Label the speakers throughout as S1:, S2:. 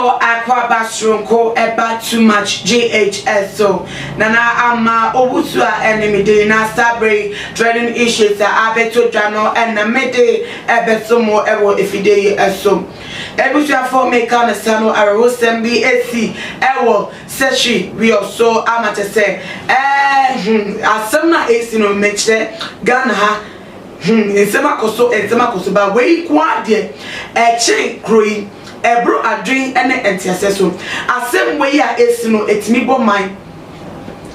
S1: Mema wo akwaaba soronko ɛba too much GHS so Nana ama owusu a ɛne me din na saa bere yi trending issues a abɛto dwa no ɛna mede ɛbɛso mo ɛwɔ efidie yi ɛso. Abusuafoɔ meka no sa no awerɛhosɛm bi esi ɛwɔ sɛhwi wiɔ so ama kyɛ sɛ ɛɛ asɛm no a esi no mekyerɛ Ghana ha. Nsɛm akɔ so, nsɛm akɔ so, ba wei nko ara deɛ ɛkyɛn kuro yi, ɛboro adwen ne nteaseɛ so. Asɛm wei a ɛsi no, ɛtumi bɔ man.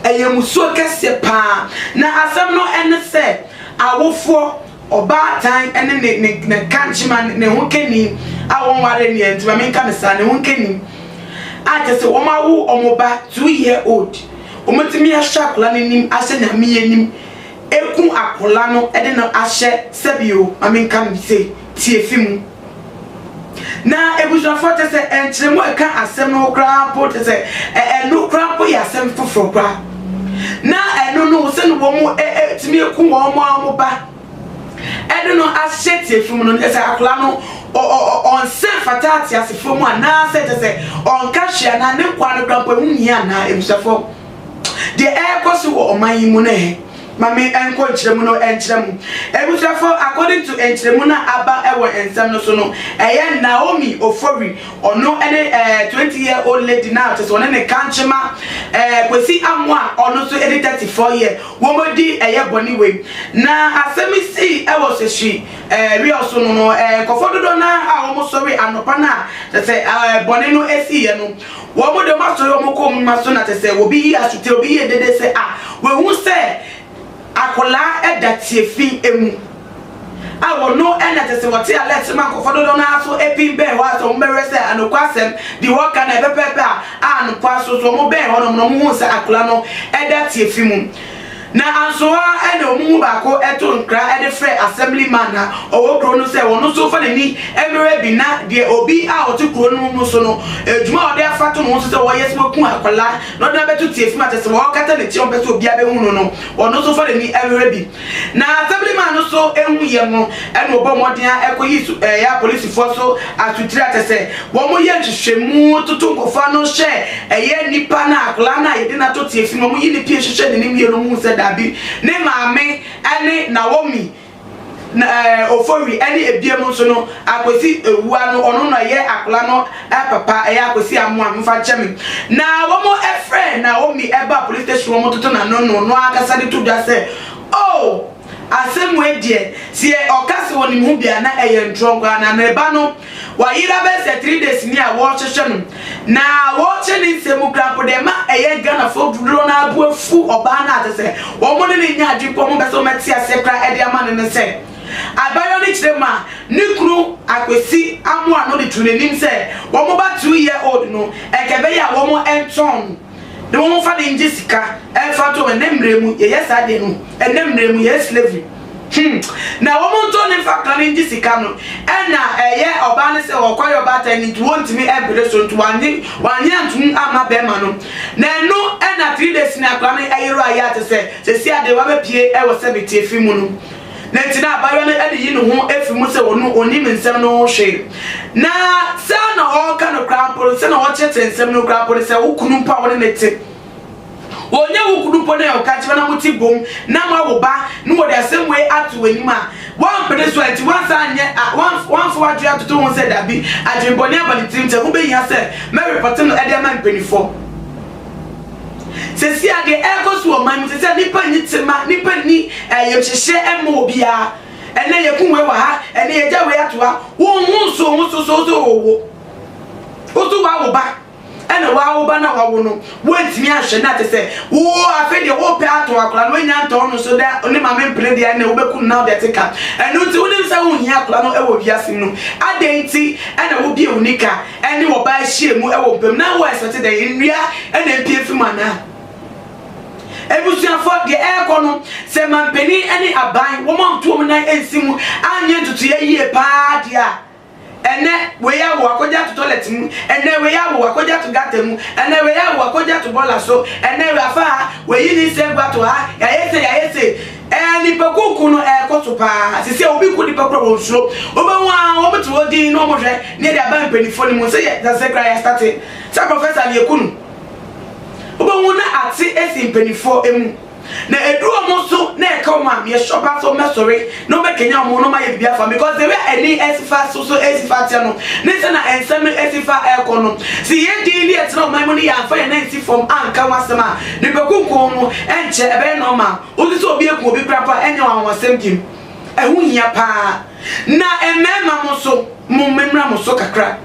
S1: Ɛyɛ musuo kɛseɛ paa. Na asɛm no ɛne sɛ awofoɔ, ɔbaatan ne ne ne ne kankyema, ne ho kani a wɔn ware neɛ nti ma menka no saa, ne ho kani a kyɛ sɛ wɔn awo wɔn ba 2 year old, wɔn tumi ahyɛ akwadaa n'anim ahyɛ Nyame anim eku akwadaa no de no ahyɛ sɛbio ma menka no sɛ tie fi mu. Na ebusuafoɔ kyɛ sɛ nkyerɛmu a ɛka asɛm no koraa mpo kyɛ sɛ ɛno koraa mpo yɛ asɛm foforɔ koraa. Na ɛno no sɛ no wɔn mu tumi eku wɔn a wɔn ba ɛde no ahyɛ tie fi mu no, kyɛ sɛ akwadaa no ɔnsɛ fata ateasefoɔ mu anaasɛ kyɛ sɛ ɔnka hwee anaa ne nkwa no koraa mpo ɛho nhia anaa. Ebusuafoɔ, deɛ ɛrekɔ so wɔ ɔman yi mu no ɛ maame nkɔ nkyerɛmu no nkyerɛ mu. Ebusuafo, according to nkyerɛmu no aba ɛwɔ nsɛm no so no, ɛyɛ Naomi Ofori, ɔno ɛne 20 year old lady na kyerɛ sɛ ɔne ne kankyema Kwesi Amoa, ɔno nso ɛde 34 year, wɔn di ɛyɛ bɔne wei. Na asɛm si ɛwɔ sɛhwi wiɔ so no nkɔfɔ dodoɔ na a wɔn sɔre anɔpa na kyerɛ sɛ bɔne no esi yɛ no, wɔn de wɔn asɔre wɔn kɔ wɔn ma so na kyerɛ sɛ obi yi asotire, obi yi dede sɛ a wɔn sɛ akwadaa ɛda tiefi emu a wɔno ɛna kyerɛ sɛ wɔte alert ma nkɔfɔ dodoɔ naa so epin bɛn hɔ a sɛ wɔn bɛhwɛ sɛ anokwa asɛm de wɔka na ɛpɛpɛɛpɛ a anokwa so so wɔn bɛn hɔ nom na wɔn hu sɛ akwadaa no ɛda tiefi mu. Na ansoa ɛna wɔn mu baako ɛto nkra ɛde frɛ assembly man na ɔwɔ kuro no sɛ wɔn nso fa n'ani mmerɛ bi na deɛ obi a ɔte kuro no mu so no edwuma a ɔde afa to ne ho so sɛ wɔyɛ sɛ wɔku akwadaa na ɔde abɛto tiefi mu akyɛ sɛ wɔkata ne ti a wɔpɛ sɛ obiara bɛhu no, ɔno nso fa n'ani mmerɛ bi. Na assembly man no so ehu yɛ no ɛna ɔbɔ mmɔden a ɛkɔyi so ɛyɛ apolisifoɔ so asotire akyɛ sɛ wɔn yɛ nhwehwɛmu toto nkɔfoɔ no hyɛ ɛyɛ nipa na akwadaa na yɛde n'ato tiefi mu. Wɔn yi ne pie hwehwɛ n'anim yie no mu sɛ dabi, ne maame ɛne Naomi na Ofori ɛne ebiem nso no Akwesi Ewua no, ɔno na ɛyɛ akwadaa no papa, ɛyɛ Akwesi Amoa nfa nkyɛn mi. Na wɔn ɛfrɛ Naomi ɛba police station, wɔn toto n'ano no ankasa de to dwa sɛ, oh, asɛm wei deɛ sɛ ɔka sɛ wɔnim ho bia na ɛyɛ ntorɔ nkoraa na ne ba no wayera bɛyɛ sɛ 3 days ni a wɔrehwehwɛ no na wɔrekyɛ ne nsɛm mu kora mpo deɛ ma ɛyɛ Ghanafoɔ dodoɔ no abo afu ɔbaa no ate sɛ wɔn ne ne nya adwene pɔ, wɔn bɛ sɛ wɔn aseɛ kora ɛde ama no ne sɛ abayewa no kyerɛ mu a ne kunu Akwesi Amoa no de to n'anim sɛ wɔn ba 2 year old no ɛkɛ bɛyɛ a wɔn ntɔn no na wɔn fa ne ngye sika ɛfa to. Ɛnɛ mmerɛ mu yɛyɛ saa deɛ no, ɛnɛ mmerɛ mu yɛyɛ slavery na wɔn nto ne nfa kan ne ngye sika no. Ɛna ɛyɛ ɔbaa no sɛ ɔkɔyɛ ɔbaatan ne nti wɔntumi ɛmpere so nti wanye antum ama bɛrima no. Na ɛno ɛna 3 days ne akora no ɛyere a yɛ ate sɛ sɛsi adeɛ wabɛpie ɛwɔ sɛ tie fi mu no. Na nti na abayewa no ɛde yi ne ho efi mu sɛ ɔno onim nsɛm no ho hwee. Na saa na ɔreka no koraa mpo no, sɛ na ɔkyerɛkyerɛ nsɛm no koraa mpo no sɛ wo kunu mpo a wɔne ne te, wɔnyɛ wo kunu mpo na ɔka kyerɛ na mote bom na mo awo ba na wɔde asɛm wei ato w'anim a wampene so a nti wansa anyɛ wamfa w'adwene atoto ho sɛ dabi, adwenbɔne aba ne tirim sɛ wobɛhia sɛ mɛrepɔte no ɛde ama mpanimfoɔ. Sɛsi adeɛ ɛrekɔ so wɔ ɔman mu sɛ nipa nni tema, nipa nni ɛyɛmhyehyɛ ɛmmɔ obiara. Ɛnɛ yɛku wei wɔ ha, ɛnɛ yɛgya wei ato ha. Wɔn ho nso ho so so so wɔwo woso wawo ba ɛna wawo ba na wawo no wɔntumi ahwɛ na te sɛ wo afei deɛ wopɛ atɔ akwadaa no woanya ntɔn no so dɛ ne maame mpene deɛ ɛna wobɛku no na wode te ka. Ɛno nti wonim sɛ wonhia akwadaa no ɛwɔ wiase mu no, adɛn nti ɛna wobie wo nika ɛne ɔbaa ahyia mu ɛwɔ mpam na wɔ ɛsɛte dɛ nnua ɛna mpie fi mu anaa? Ebusuafoɔ, deɛ ɛrekɔ no sɛ mampanin ne aban wɔn anto wɔn nan nsi mu anyɛ ntotoeɛ yie paa deɛ a ɛnɛ wei awo akɔgye ato toilet mu, ɛnɛ wei awo akɔgye ato gutter mu, ɛnɛ wei awo akɔgye ato bɔɔla so, ɛnɛ wei afa ha wɔyi ne nsɛm gu ato ha, yɛayɛ se yɛayɛ se. Ɛɛ nipa kunku no ɛɛkɔ so paa. Sisi a obi ku nipa kura wɔn suro. Wobɛhu a wɔn te hɔ din na wɔn hwɛ ne yɛde aba mpanimfoɔ no mu sɛ yɛ sɛ kura yɛ starte sɛ professor ne yɛku no. Wobɛhu na ate esi mpanimfoɔ emu. Na ɛduru wɔn so na ɛka wɔn a, meyɛ sure paa sɛ wɔbɛsɔre na wɔbɛkanyan wɔn na wɔayɛ biribi afa because the way a ani asi fa so so asi fa teɛ no ne sɛnea nsɛm no asi fa ɛrekɔ no, sɛ yɛn din ne yɛtena ɔman mu ne yɛamfa yɛn nan ansi fam anka ho asɛm a, nnipakunkum no ɛnkyɛ ɛbɛyɛ normal. Wote sɛ obi aku obi koraa mpo a, ɛnyɛ anwanwasɛm bio. Ɛho hia paa. Na mmarima mo nso, mo memmra mo so kakra.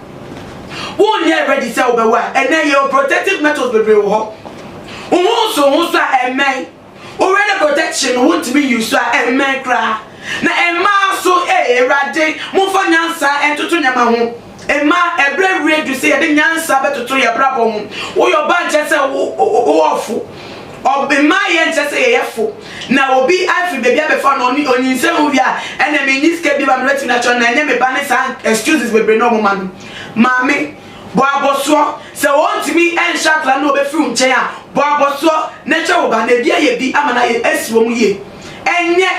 S1: Wonyɛ ready sɛ wobɛwo a, ɛnnɛ yɛwɔ protective methods bebree wɔ hɔ. Wo ho nso wo ho so a ɛmmɛn. Wo ready protection no wontumi use so a ɛmmɛn koraa. Na mmaa nso ee Awurade momfa nyansa ntoto nneɛma ho. Mmaa ɛberɛ awie du sɛ yɛde nyansa bɛtoto yɛn abrabɔ ho. Woyɛ ɔbaa nkyerɛ sɛ wo wowɔ ɔfo. Mmaa yɛ nkyerɛ sɛ yɛyɛ fo. Na obi afiri baabi abɛfa no ɔne onyinsɛn wo wie a ɛnna menni sika bi ma mebɛtumi akyerɛ no na ɛnyɛ me ba ne saa excuses bebree na wɔma no. Maame, bɔ abɔsoɔ. Sɛ wɔntumi nhyɛ akwadaa no na ɔbɛfiri wo nkyɛn a, bɔ abɔsoɔ na kyerɛ wo ba no ebi ayɛ bi ama no ayɛ asi wɔn yie. Ɛnyɛ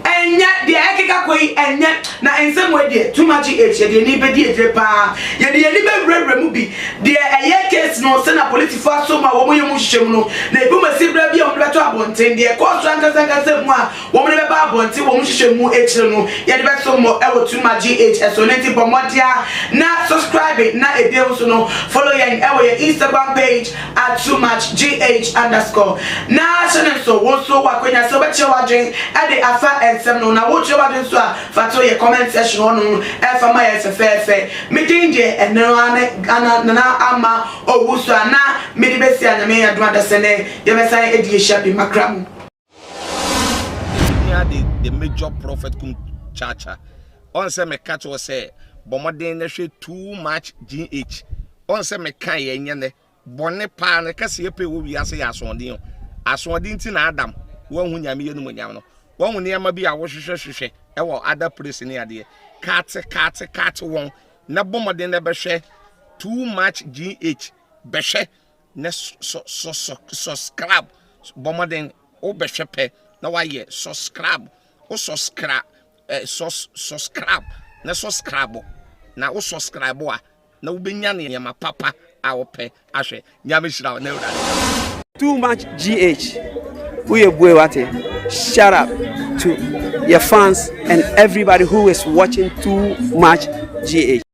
S1: ɛnyɛ deɛ ɛkeka kɔ yi ɛnyɛ na nsɛm wei deɛ too much age yɛde ani bɛdi agyire paa yɛde yɛn ani bɛwurawura mu bi deɛ ɛyɛ case no sɛ na polisifoɔ aso mu a wɔn yɛ mu hyehyɛ mu no na ebi mu asi berɛ bi a wɔn de bɛto abɔnten deɛ ɛkɔɔ so ankasa ankasa mu a wɔn de bɛba abɔnten wɔn hyehyɛ mu akyire no yɛde bɛso mo ɛwɔ too much gh ɛso ne nti bɔ mmɔdea na subscribe na ebien nso no follow yɛn ɛwɔ yɛn Instagram page at too much gh underscore na hyɛ ne nso wo nso w'akwanya sɛ wobɛkyerɛ w'adwen ɛde afa nsɛm no na wokyerɛ w'adwen nso a fa to yɛ comment section hɔ nom ɛfa ma yɛ fɛfɛɛfɛ me din deɛ ɛno ara ne Ghana Nana Ama Owusu a na mede bɛsi a Nyame adom adasɛnɛ yɛbɛsan adi ahyia bi makra mu.
S2: Hia de the major prophet kum chacha ɔn sɛ meka kyerɛ sɛ bɔ mmɔden na hwɛ too much gh ɔn sɛ meka yɛ nyɛ nɛ bɔne paa no kɛseɛ pɛ wɔ wiase yɛ asoɔden o asoɔden nti na Adam wanhu nyame yɛ nomonyam no wahu nneɛma bi a wohwehwɛ hwehwɛ ɛwɔ other place ne adeɛ kate kate kate wɔn na bɔ mmɔden na bɛhwɛ too much gh bɛhwɛ na sɔ sɔ sɔ subscribe bɔ mmɔden wobɛhwɛ pɛ na wayɛ subscribe wo subscribe eh, sus subscribe na subscribe na wo subscribe a na wobɛnya nneɛma papa a wopɛ ahwɛ. Nyame hyira wo na Awurade.
S3: Too much GH woyɛ bue wate shut up to your fans and everybody who is watching too much GH.